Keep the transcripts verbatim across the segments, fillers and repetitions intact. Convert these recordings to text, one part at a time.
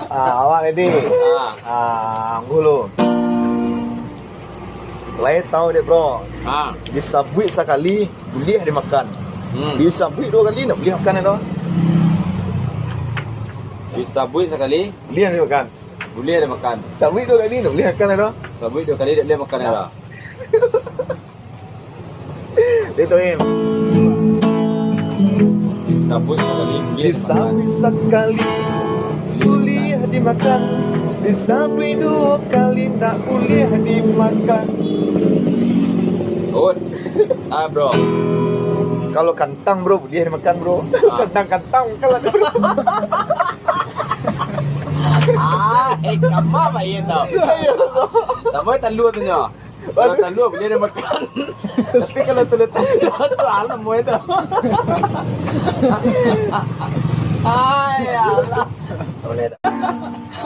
Ah, awak ready? Ah. Ah, angguh lu. Lai tahu dek, bro. Ah. Disabuik sakali, buliah dimakan. Hmm. Disabuik duo kali, ndak buliah makan dah. Disabuik sakali, buliah dimakan. Buliah dimakan. Sabuik duo kali, ndak buliah makan dah. Sabuik duo kali, ndak buliah makan dah. Itu, Im. Disabuik sakali, buliah dimakan. Disabuik sakali, buliah dimakan. Disabuik duo kali, ndak buliah dimakan. Good. Ah, bro. Kalau kantang, bro, buliah dimakan, bro. Ah. Kantang-kantang, kalau ada, bro. Ah, eh, kama baik tau. Ayo, bro. Sama talua tu nyo. Kalau talua buliah dimakan. Tapi kalau talua tanduak tu alam, boy, tu. Ai, Allah. Boleh dah.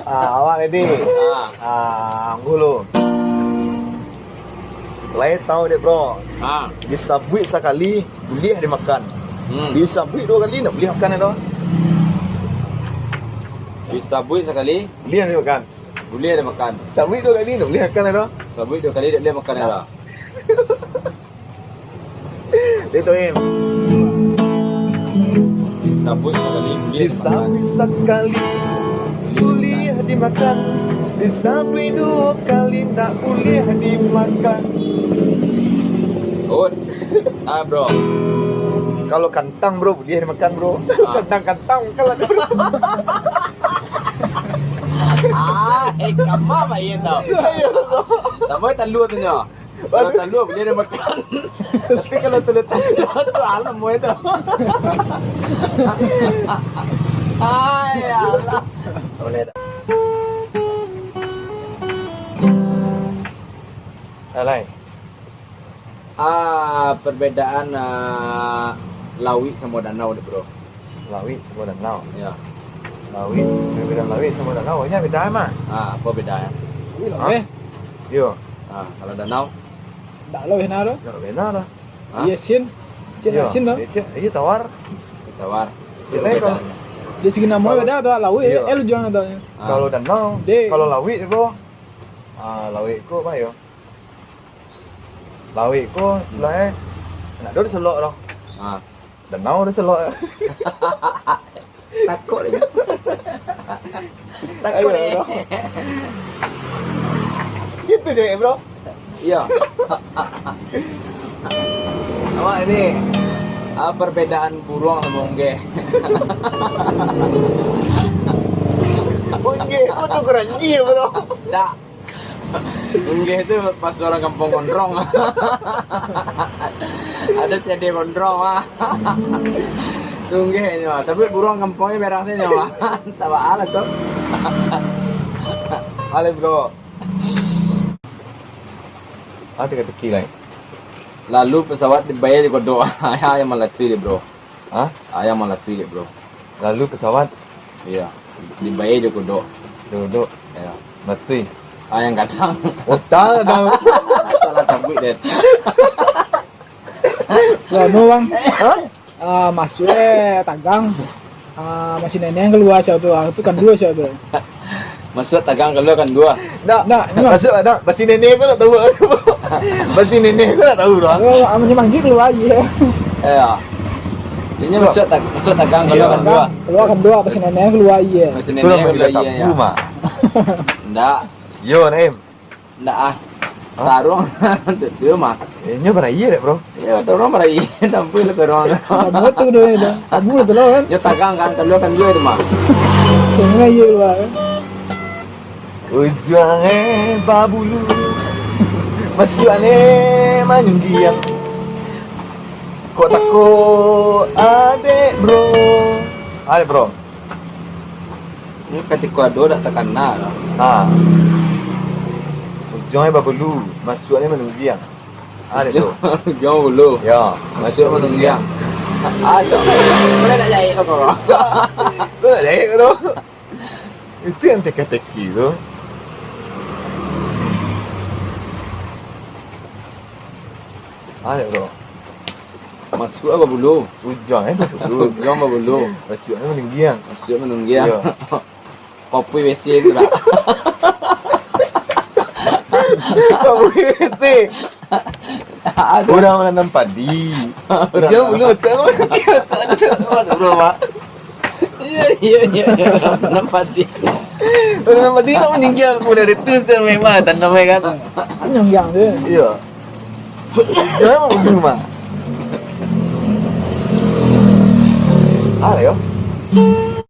Ah, awak ready? Ah. Ah, angguh lu. Lai tahu dek, bro. Ah. Disabuik sakali, buliah dimakan. Hmm. Disabuik duo kali, ndak buliah makan dah. Disabuik sakali, buliah dimakan. Buliah dimakan. Sabuik duo kali, ndak buliah makan dah. Sabuik duo kali, ndak buliah makan dah. Itu, Im. Disabuik sakali, buliah dimakan. Disabuik sakali, buliah dimakan. Disabuik duo kali, ndak buliah dimakan. Good. Ah, bro. Kalau kantang, bro, buliah dimakan, bro. Ah. Kantang-kantang, kalau ada, bro. Ah, eh, kama baik tau. Ayo, bro. Sama talua tu nyo. Kalau talua buliah dimakan. Tapi kalau talua tanduak tu alam, boy, tu. Ai, Allah. Boleh dah. Alai. Ah, perbedaan, ah, lauik samo danau dek, bro. Lauik samo danau. Ya. Lauik, perbedaan lauik samo danau, nyo beda mah. Ah, apo beda, yo? Hah? Eh. Yo. Ah, kalau danau? Ndak lo beda doh. Ndak beda lah. Hah? Iyo, sin. Cek sin doh. Iyo, cek, iyo, tawar. Tawar. Cek lain kalau perbedaan. Dari segi namo beda tu, lauik, eh, lujuang tu. Ah. Kalau danau, kalau lauik ko, ah, lauik ko apo yo? Lauik ko, istilahnyo, ndak ado diselok doh. Ah. Danau diselok. Takut deh. Takut deh. Gitu je, bro. Iyo. Awak ni, ah, perbedaan buruang samo unggeh. Unggeh, kau tu keranji, bro. Ndak. Unggeh tu pas urang kampuang gondrong. Ado si ade gondrong, ah. Tu unggeh nyo, ah. Tapi buruang kampuangnyo merah tu nyo, ah. Tabaa lah tu. Alai, bro. Ah, teka-teki lai. Lalu pesawat dibayar di kodok. Ayah yang malatih dia, bro. Hah? Ayah malatih dia, bro. Lalu pesawat? Iya. Dibayar jo kodok. Kodok. Iya. Batui. Ah, yang gadang. Otak gadang. Salah sabuik deh. Lah, no, Bang. Hah? Ah, masuk, eh, tagang. Ah, masih neneng keluar siap tu. Ah, tu kan dua siap tu. Masuk tagang, keluar kan dua. Ndak. Ndak, ndak. Masuk, ndak. Masih neneng ko ndak tahu. Masih neneng ko ndak tahu dah. Oh, ah, masih manggil keluar aja. Iya. Intinya masuk tag-, masuk tagang, keluar kan dua. Keluar kan dua, masih neneng keluar aja. Masih neneng keluar aja, ya. Ndak. Yo, Naim. Ndak ah. Hah? Taruang tu, tu mah. Eh, nyo baraia dek, bro? Iyo, taruang baraia. Tampil lah taruang. Kamu tu doh, dah. Kamu tu lah, kan? Nyo tagang kan, kalau kan dua tu mah. Sungai je lah, kan? Ujuang eh babulu. Masuak eh manyunggiang. Kok takut adek, bro? Adek, bro. Ni katiko ado dak takana lah. Ha. Ujuang eh babulu, masuak eh manunggiang. Ha, dek tu. Ujuang bulu. Ya, masuak manunggiang. Ah, tu. Kau nak jahit apa? Kau nak jahit tu? Itu yang teka-teki tu. Ha, dek tu. Masuak babulu. Ujuang eh babulu. Ujuang babulu. Masuak eh manunggiang. Masuak manunggiang. Ya. Kopui besi tu lah. Apa sih? Orang menanam padi. Dia belum tahu. Dia tak ada. Bro, Mak. Iya, iya, iya, iya. Menanam padi. Orang menanam padi nak meninggal pun dari tu saya memang tanam kan. Nyong yang tu. Iya. Jangan bunuh, Mak. Ada yo.